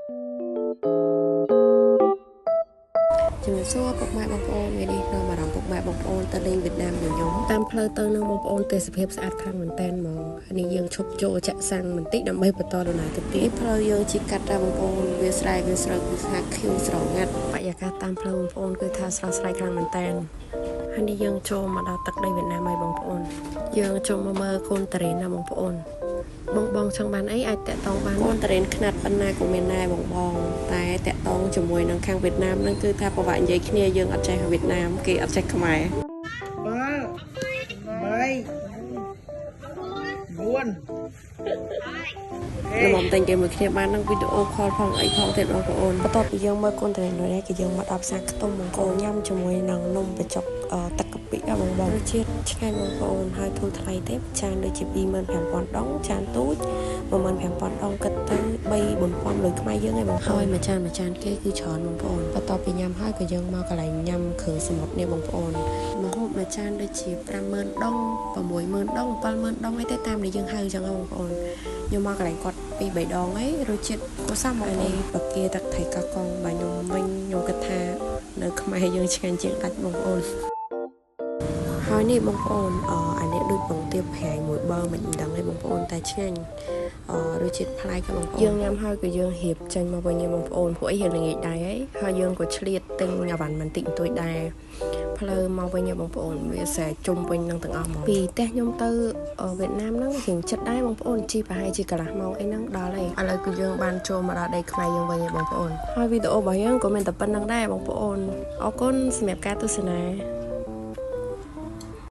ជំរាបសួរពុកម៉ែបងប្អូនថ្ងៃនេះនាំអារម្មណ៍ពុកម៉ែបងប្អូនទៅលេងវៀតណាមមួយខ្ញុំតាមផ្លូវទៅនឹងបងប្អូនទេសភាពស្អាតខ្លាំងមែនតើហ្មងនេះយើងឈប់ចូលចាក់សាំងបន្តិចដើម្បីបន្តដំណើរទៅទៀតផ្លូវយើងជិះកាត់ដែរបងប្អូនវាស្រែវាស្រូវគឺថាខៀវស្រងាត់បរិយាកាសតាមផ្លូវបងប្អូនគឺថាស្រស់ស្រាយខ្លាំងមែនតើហើយនេះយើងចូលមកដល់ទឹកដីវៀតណាមហើយបងប្អូនយើងចូលមកមើលកូនតារ៉េនណាបងប្អូនបងបងចង់បានអីអាចតាក់តងបានកូនតារ៉េនខ្នាតប៉ុណ្ណាក៏មានដែរបងបងតែតាក់តងជាមួយនឹងខាងវៀតណាមនឹងគឺថាប្រវត្តិនិយាយគ្នាយើងអត់ចេះវៀតណាមគេអត់ចេះខ្មែរ 7 8 9 ល្មមតែងគេមួយគ្នាបាននឹងវីដេអូខលផងអីផងទៀតបងប្អូនបន្ទាប់ពីយើងមើលកូនតារ៉េននេះគឺយើងមកដល់ផ្សារខ្ទុំបងប្អូនញ៉ាំជាមួយនឹងនំបញ្ចុកទឹកកាពិបងបងរសជាតិឆ្ងាញ់បងប្អូនហើយធូរថ្លៃទេចានដូចជា 25,000 ដងចានទូច 15,000 ដងគិតទៅ3 4000លុយខ្មែរយើងឯងបងហើយមួយចានមួយចានគេគឺច្រើនបងប្អូនបន្ទាប់ពីញ៉ាំហើយក៏យើងមកកន្លែងញ៉ាំគ្រឿងសមុទ្រនេះបងប្អូនម្ហូបមួយចានដូចជា 50,000 ដង 60,000 ដង 70,000 ដងអីទេតាមដែលយើងហៅចឹងបងប្អូនខ្ញុំមកកន្លែងគាត់2 3ដងហើយរសជាតិក៏សមមកនេះបកាទឹកថៃកោះកុងបើខ្ញុំវិញខ្ញុំគិតថានៅខ្មែរយើងឆ្ងាញ់ជាងដាច់បងប្អូនហើយនេះបងប្អូនអានេះដូចពងទាប្រៃមួយបើមិនដឹងទេបងប្អូនតែឆ្ងាញ់រសជាតិប្លែកបងប្អូនយើងញ៉ាំហើយក៏យើងរៀបចេញមកវិញបងប្អូនពួកអីរៀងល្ងាចដែរហើយយើងក៏ឆ្លៀតទិញអវ៉ាន់បន្តិចបន្តួចដែរផ្លូវមកវិញបងប្អូនវាស្រែជុំវិញនឹងទាំងអស់មកពីផ្ទះខ្ញុំទៅវៀតណាមហ្នឹងរៀងចិត្តដែរបងប្អូនជិះប្រហែលជាកន្លះម៉ោងអីហ្នឹងដល់ហើយឥឡូវគឺយើងបានចូលមកដល់ដីខ្មែរយើងវិញបងប្អូនហើយវីដេអូរបស់យើងក៏មានតែប៉ុណ្្នឹងដែរបងប្អូនអរគុណសម្រាប់ការទស្សនា។